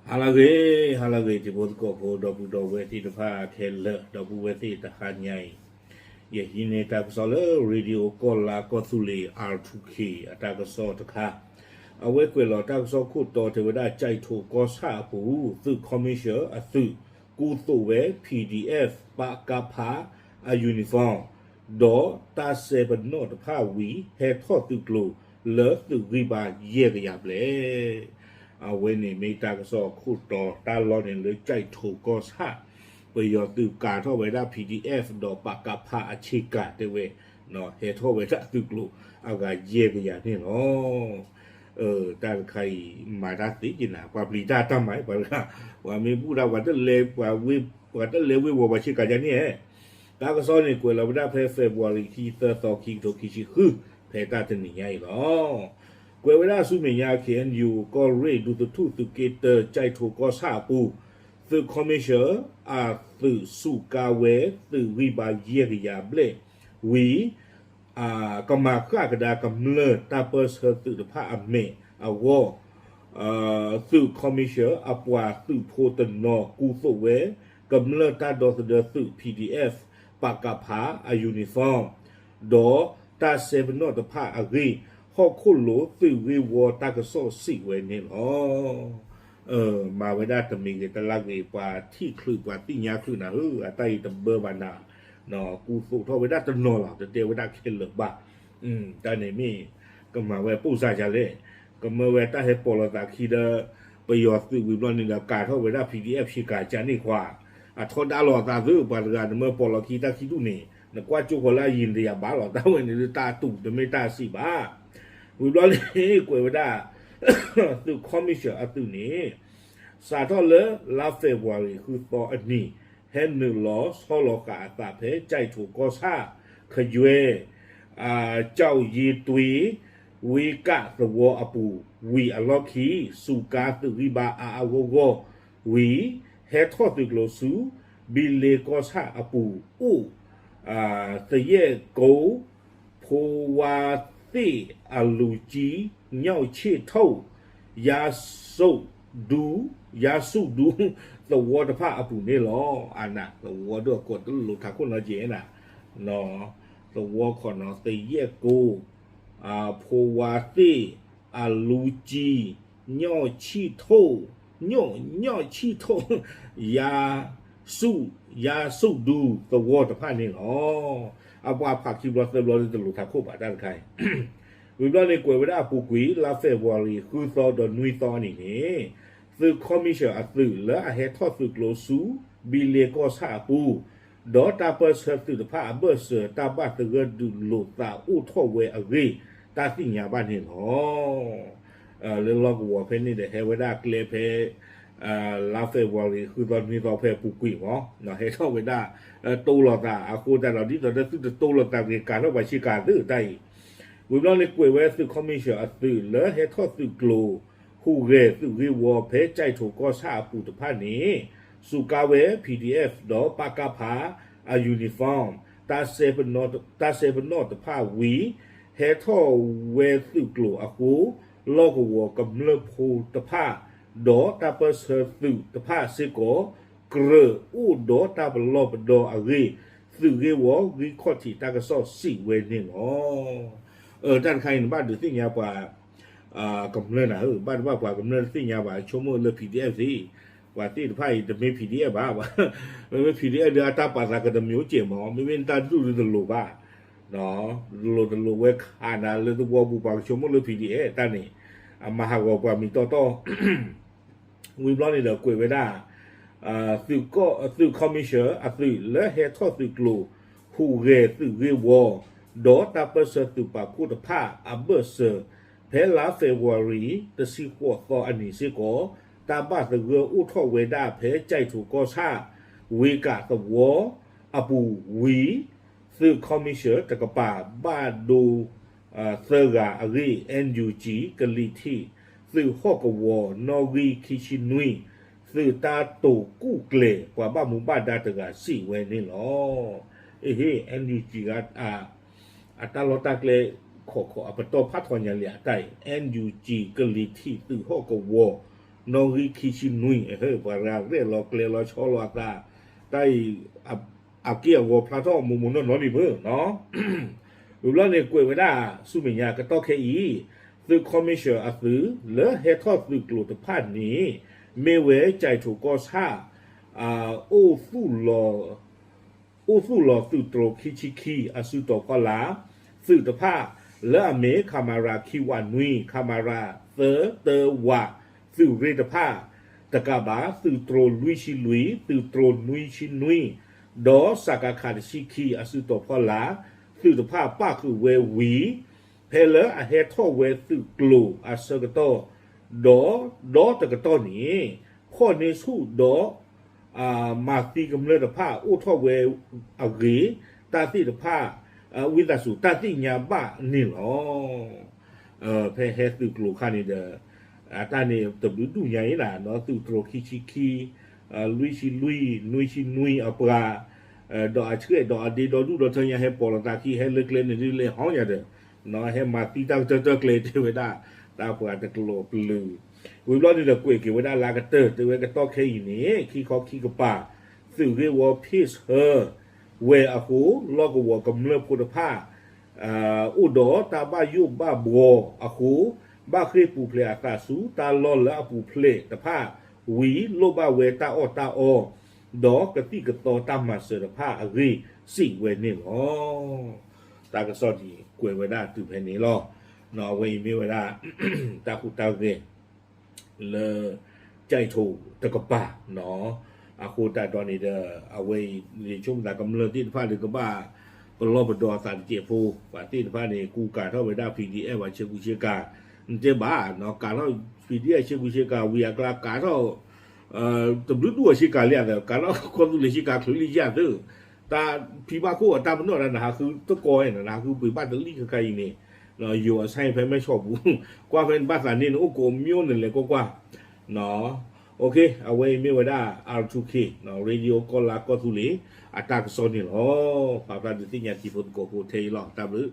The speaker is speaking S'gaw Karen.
ဟါလၢအဂ့ၤ, ဟါလၢအဂ့ၤ တံၤဖိသကိးဖိ ဒီပုၢ်ဒီဝဲၢ်သ့ၣ်တဖၣ်ခဲလၢာ်, ဒီပုၢ်ဝဲၢ်သ့ၣ်တဟါညါအံၤ, ယဟံးန့ၢ်တၢ်ကစီၣ်လၢ Radio ကီၢ်လါကီၢ်သူလ့ၤ R two K အတၢ်ကစီၣ်တခါ, အဝဲကွဲးလီၤတၢ်ကစီၣ်ခိၣ်တီတဲဝဲဒၣ် ကၠဲးထိးကီၢ်ဆၣ်အပူၤ သုး ခီမံၣ်ၡၢၣ် အသုး ကူသိးဝဲ P D F ပကဖ အ uniform ဒီးတၢ်စဲပနီၣ်တဖၣ်ဝံၤ ဟဲထီၣ်သုးကျိၤလၢသုးဂံၢ်ဘါယဲၢ်ကယၤဘျဲၣ်. အဝဲန့ၣ်မ့ၢ်တၢ်ကစီၣ်ခိၣ်တီတၢ်လီၢ်န့ၣ်လၢ ကၠဲးထိးကီၢ်ဆၣ်, ပယီၤသုးကၤထီၣ်ဝဲဒၣ် P D F ဒီးပကဖ အဆ့ကၤတဲဝဲ, ဟဲထီၣ်ဝဲဒၣ်သုးကျိၤအဂၤယဲၢ်ကယၤန့ၣ်လီၤ. တၢ်တခါအံၤ မၤတၢ်သ့က့ၤနၤ ပှၤပျံၤတၢ်တၢ်မၤ ပှၤတဂၤ, ပှၤမ့ၢ်ဘူၣ်တၢ် ပှၤတလဲၤဝ့ၤဝီၤပှၤဆ့ကၤယါန့ၣ်, တၢ်ကစီၣ်န့ၣ်ကွဲးလီၤဝဲဒၣ်ဖဲ February ခံသၢသီ ခံကထိခံဆံဃု, ဖဲတၢ်တနံၤညါအံၤလီၤ. ကွဲးဝဲဒၣ်ဆူမဲာ်ညါ K N U ကီၢ်ရ့ၣ် ဒူသထူၣ်သုးက့တၢ ကၠဲးထိးကီၢ်ဆၣ်အပူၤ, သုး ခီမံၣ်ၡၢၣ် အသုးစူးကါဝဲသုးဂံၢ်ဘါယဲၢ်ကယၤဘျဲၣ်ဝံၤ ကမၤဃၣ်ကဒါကမျၢၢ်တၢ်ပၢၢ်ဆၢသုးတဖၣ်အမဲာ်အဂီၢ်, သုး ခီမံၣ်ၡၢၣ် အပှၤသုးဖိတနီၤ ကူသိးဝဲ ကမျၢၢ်တၢ်ဒီသဒၢသုး P D F ပကဖ အ uniform ဒီးတၢ်စဲပနီၣ်တဖၣ်အဂ့ၢ် ဟီၣ်ခိၣ်လိၤသုးဂ့ၢ်ဝီတၢ်ကစီၣ်စံးဝဲန့ၣ်လီၤ. မၤဝဲဒၣ်တမံၤဂ့ၤတလါဂ့ၤ ပှၤထံၣ်ချုးပှၤသ့ၣ်ညါချုးနၤဧၢ, အတၢ်အံၤတဘၢဘၣ်နၤ, ကူသိးထီၣ်ဝဲဒၣ်တနီၤလီၤ, တတဲဝဲဒၣ်ခဲလၢာ်ဘၣ်. တၢ်န့ၣ်မ့ၢ်ကမၤဝဲပိၢ်စါယါလဲၣ်, ကမၢဝဲတၢ်ဟဲပိာ်လီၤသးခံဒီး ပယီၤသုးဝံၤဘျီန့ၣ်ဒီး ကၤထီၣ်ဝဲဒၣ် P D F ဆ့ကၤကန့ၣ်ခွါ, အထီဒါလိာ်အသးသု ပှၤတဂၤ နမၢပိာ်လီၤခံတၢ်ခံဒူၣ်န့ၣ် နကွၢ်ကၠိဃီၤလၢအယံၤနတယာ်ဘၣ်လီၤ, တၢ်ဝဲန့ၣ်လၢတၢ်တူၢ်တမ့ၢ်တၢ်စံးဘၣ်. ဝံၤဘျီန့ၣ် ကွဲးဝဲဒၣ် သုး ခီမံၣ်ၡၢၣ် အသုးန့ၣ် စးထီၣ်လၢလါ February ဃုသီအနံၤ ဟဲနုာ်လီၤဆီလီၤဃာ်အသးဖဲ ကၠဲးထိးကီၢ်ဆၣ် ခယွဲ ကၠီၣ်ယ့တွ့ ဝ့ကၣ်သဝီအပူၤ ဝံၤအလီၢ်ခံ စူးကါသုးဂံၢ်ဘါအါအါဂီၢ်ဂီၢ်ဝံၤ ဟဲထီၣ်သုးကျိၤဆူ ဘံလ့ကီၢ်ဆၣ်အပူၤအိၣ် သယဲၢ်ကိ ဖိဝါသ့ၣ် အလူၤကံ ညီၣ်ဆ့ၣ်ထိၣ် ယါစူးဒူ ယါစူးဒူ သဝီတဖၣ်အပူၤန့ၣ်လီၤ. အနၢ် သဝီဒိၣ်အကိးတလိၤထးခိၣ်နီၤက့ၤနၤ, သဝီခိးနီၤ သယဲၢ်ကိ ဖိဝါသ့ၣ် အလူၤကံ ညီၣ်ဆံၣ်ထိၣ် ညီၣ် ညီၣ်ဆံၣ်ထိၣ် ယါ စူး ယါစူးဒူ သဝီတဖၣ်န့ၣ်လီၤ. အပှၤဖးခံဘျီသၢဘျီလၢတလိၤထးခိၣ်ဘၣ်တၢ်တခါအံၤ, ဝံၤဘျီန့ၣ်ကွဲးဝဲဒၣ်အပူၤကွံာ် လါ February ဃုသီဒီးနွံသီန့ၣ်န့ၣ် သုး ခီမံၣ်ၡၢၣ် အသုးလၢအဟဲထီၣ်သုးကျိၤဆူ ဘံလ့ကီၢ်ဆၣ်အပူၤ ဒီးတၢ်ပၢၢ်ဆၢသုးတဖၣ်အဘၢၣ်စၢၤ တၢ်ဘၣ်သဂၢၢ်ဒုးလိာ်သးအိၣ်ထီၣ်ဝဲအဂ့ၢ် တၢ်သ့ၣ်ညါဘၣ်န့ၣ်လီၤ. လၢလီၢ်ကဝီၤဖဲန့ၣ်ဒီး ဟဲဝဲဒၣ်ကျဲဖဲ လါ February ဃုသီနွံသီဖဲအပူၤကွံာ်မး, ဟဲထီၣ်ဝဲဒၣ် တိလိာ်သးအဃိသတးဒီး ဒ်သိးဒီးသုတတိလိာ်သးဂ့ၤ ကၤထီၣ်ပှၤဆ့ကၤသုတၢ်အံၤ, ဝံၤဘျီန့ၣ်ကွဲးဝဲသုး ခီမံၣ်ၡၢၣ် အသုးလၢဟဲထီၣ်သုးကျိၤ ဟူးဂဲၤသုးဂ့ၢ်ဝီဖဲ ကၠဲးထိးကီၢ်ဆၣ်အပူၤတဖၣ်န့ၣ် စူးကါဝဲ P D F ဒီး ပကဖ အ uniform တၢ်စဲပနီၣ်တဖၣ်ဝံၤ ဟဲထီၣ်ဝဲသုးကျိၤအဃိ လီၢ်ကဝီၤကမျၢၢ်ဖိတဖၣ် ဒီးတၢ်ပၢၢ်ဆၢသုးတဖၣ်စ့ၢ်ကီး ကြၢးအိၣ်ဒီးတၢ်ပလီၢ်ပဒီအဂ့ၢ် သုးဂ့ၢ်ဝီဂံၢ်ခီၣ်ထံးတၢ်ကစီၣ်စံးဝဲန့ၣ်လီၤ. တၢ်တခါအံၤ နဘၣ်ဒုးသ့ၣ်ညါပှၤ ကမျၢၢ်နၤဧၢ, ဘၣ်တဘၣ်ပှၤကမျၢၢ်တသ့ၣ်ညါဘၣ် ဆိကမိၣ်လၢ P D F သ့, ပှၤသ့ၣ်တဖၣ်အံၤတမ့ၢ် P D F ဘၣ်, မ့မ့ၢ် P D F ဒီးအတၢ်ပာ်သးကတမံၤအိၣ်ကဲးမး, မ့မ့ၢ်တၢ်ဒူၣ်ဒုးတလိၤဘၣ်, တလိၤတလိၤဝဲခးနၤလၢသဝီပူၤ ပှၤကဆိကမိၣ်လၢ P D F တၢ်န့ၣ်, အမၤဟးဂီၤပှၤမံၤတီတီ ဝံၤဘျီန့ၣ်ဒီးကွဲးဝဲဒၣ် သုး ခီမံၣ်ၡၢၣ် အသုးလၢဟဲထီၣ်သုးကျိၤ ဟူးဂဲၤသုးဂ့ၢ်ဝီ ဒီးတၢ်ပၢၢ်ဆၢသုးပာ်ဖှိၣ်တဖၣ်အဘၢၣ်စၢၤ ဖဲလါ February တဆံဃိးသီအနံၤစ့ၢ်ကီး တၢ်ဘၣ်သဂၢၢ်အိၣ်ထီၣ်ဝဲဒၣ်ဖဲကၠဲးထိးကီၢ်ဆၣ် ဝ့ကၣ်သဝီအပူၤဝံၤ သုး ခီမံၣ်ၡၢၣ် တကပၤ ဘၣ်ဒိ သၢဂၤအဂ့ၢ် NUG ကလံၤထံး သုးဟီၣ်ကဝီၤ နီၣ်ဂံၢ်ခံဆံနွံ သုးတၢ်တိာ်ကူၣ်ကျဲၤ ပှၤဘၣ်မူဘၣ်ဒါတဂၤစံးဝဲန့ၣ်လီၤ. အဟ့ၣ် NUG ဂၤ အတၢ်လီၢ်တၢ်ကျဲ ခိးခိးအပတီၢ်ဖးထီညါလံအတၢ်အံၤ NUG ကလံၤထံးသုးဟီၣ်ကဝီၤ နီၣ်ဂံၢ်ခံဆံနွံ, ပှၤရၤရဲၣ်လီၤကျဲၤလီၤဆီလီၤအသး, တၢ်အံၤ အက့ၢ်အဂီၤဖျါထီၣ်မိၢ်မိၢ်နီၢ်နီၢ်ဒံးမ့ၢ်နီၤ. ဝံၤဘျီန့ၣ် ကွဲးဝဲဒၣ်ဆူမဲာ်ညါကတီၢ်ခဲအံၤ, သုး commission အသုးလၢဟဲထီၣ်သုးကျိၤတဖၣ်န့ၣ် မ့ၢ်ဝဲကၠဲးထိၣ်ကီၢ်ဆၣ် အိၣ်သူၣ်လီၤ အိၣ်သူၣ်လီၤသုးတြိၤခံဆံခံအစုတီၤဖီလာ် သုးတဖၣ် လၢအမ့ၢ် ခမရ ခံဝးနွံ, ခမရ သၢတၢဝး သုးရ့ၣ်တဖၣ်, တကးဘၣ် သုးတြိၤလွံၢ်ဆံလွံၢ်, သုးတြိၤနွံဆံနွံ, ဒီး စကခ တဆံခံအစုတီၤဖီလာ် သုးတဖၣ်ပၣ်ဃုာ်ဝဲဝံၤ ဖဲလၢအဟဲထီၣ်ဝဲသုးကျိၤအဆၢကတီၢ်, ဒီး ဒီးတကတီၢ်န့ၣ် ဖီၣ်န့ၢ်ဆူၣ်ဒီး မၤသံကမျၢၢ်တဖၣ်အိၣ်ထီၣ်ဝဲအဂ့ၢ် တၢ်သ့ၣ်တဖၣ် ဝံသးစူၤတၢ်သ့ၣ်ညါဘၣ်န့ၣ်လီၤ. ဖဲဟဲသုးကျိၤခါန့ၣ်ဒီး တၢ်န့ၣ်တဘျုးဒူၣ်ညါအံၤနၤ သုးတြိၤခံဆံခံ, လွံၢ်ဆံလွံၢ်, နွံဆံနွံအပှၤ, ဒီးအဆှဲးဒီးအဒ့ဒီဒူၣ်ဒီထၢညါ ဟဲပိာ်လိာ်သးခံ ဟဲလၢကျဲန့ၣ်ဒ်လဲၣ်ဟီညါဒီး ဟဲမၤသံတၢ်ကတၢၢ်တၢၢ်ကျဲတဲဝဲဒၣ် တၢ်ပှၤတကလီၤပျုၤ ဝံၤဘျီန့ၣ်ဒီးကွဲးက့ၤဝဲဒၣ်လၢကတၢၢ် တဲဝဲကတီၢ်ခဲအံၤန့ၣ် ခံခီခံကပၤ သုးဂ့ၢ်ဝီဖ့ၣ်ဆၢဝဲအဃိ လီၢ်ကဝီၤကမျၢၢ်ဖိတဖၣ် အိၣ်ဒီးတၢ်ဘၣ်ယိၣ်ဘၣ်ဘှီအဃိ ဘၣ်ဃ့ၢ်ပူၤဖျဲးအသးဆူတၢ်လီၢ်လၢအပူၤဖျဲးတဖၣ်ဝံၤ လိၣ်ဘၣ်ဝဲတၢ်အီၣ်တၢ်အီ ဒီးကသံၣ်ကသီတၢ်မၤစၢၤတဖၣ်အဂ့ၢ်စံးဝဲန့ၣ်လီၤ. တၢ်ကစီၣ်န့ၣ်ကွဲးဝဲဒၣ်တုၤဖဲန့ၣ်လီၤ. အဝဲအံၤမ့ၢ်ဝဲဒၣ် တၢ်ဟူးတၢ်ဂဲၤ လၢ ကၠဲးထိၣ်တကပၤနီၤ, အဃိသတးဒီးန့ၣ်ဒီး အဝဲအံၤ ယဆိကမိၣ်သးကမျၢၢ်သ့ၣ်တဖၣ်ဒီးကဘၣ် ပလီၢ်ပဒီအသးတစဲးဖိ, ပှၤသ့ၣ်တဖၣ်န့ၣ် ကူကၤထီၣ်ဝဲဒၣ် ပီၣ်အ့ၣ်ပီၣ်ဆ့ကူဆ့ကၤ, နတဲဘၣ်နီၤ ကၤထီၣ် ပီၣ်အ့ၣ်ပီၣ် ဆ့ကူဆ့ကၤ ဝံၤအကျါကၤထီၣ် တဘျုးဒူၣ်အဆ့ကၤလံအသး ကၤထီၣ်ကီၢ်သူလ့ၤဆ့ကၤချုးလံယသၢ, တၢ်ဖံးဘၣ်ခိၣ်အတၢ်ပနီၣ်ဒၣ် နဟးဃုတကီၢ်န့ၣ် နဟးဃုပှ့ၤဘၣ်တလံၣ်ခါခါအံၤန့ၣ်, ယိၤအဆၣ်ဖဲမဲၢ်ဆီးပူၤ, ကွၢ်ဖဲနဘၣ်သးန့ၣ် နအိၣ်ကိးမံၤအိၣ်န့ၣ်လဲၤကွၢ်ကွၢ်, အဝဲအံၤမ့ၢ်ဝဲဒၣ် R two K Radio ကီၢ်လါကီၢ်သူလ့ၤ အတၢ်ကစီၣ်န့ၣ်လီၤ. ပာ်ဖျါဒုးသ့ၣ်ညါတံၤဖိသကိးဖိထဲအံၤလီၤ. တၢ်ဘျုး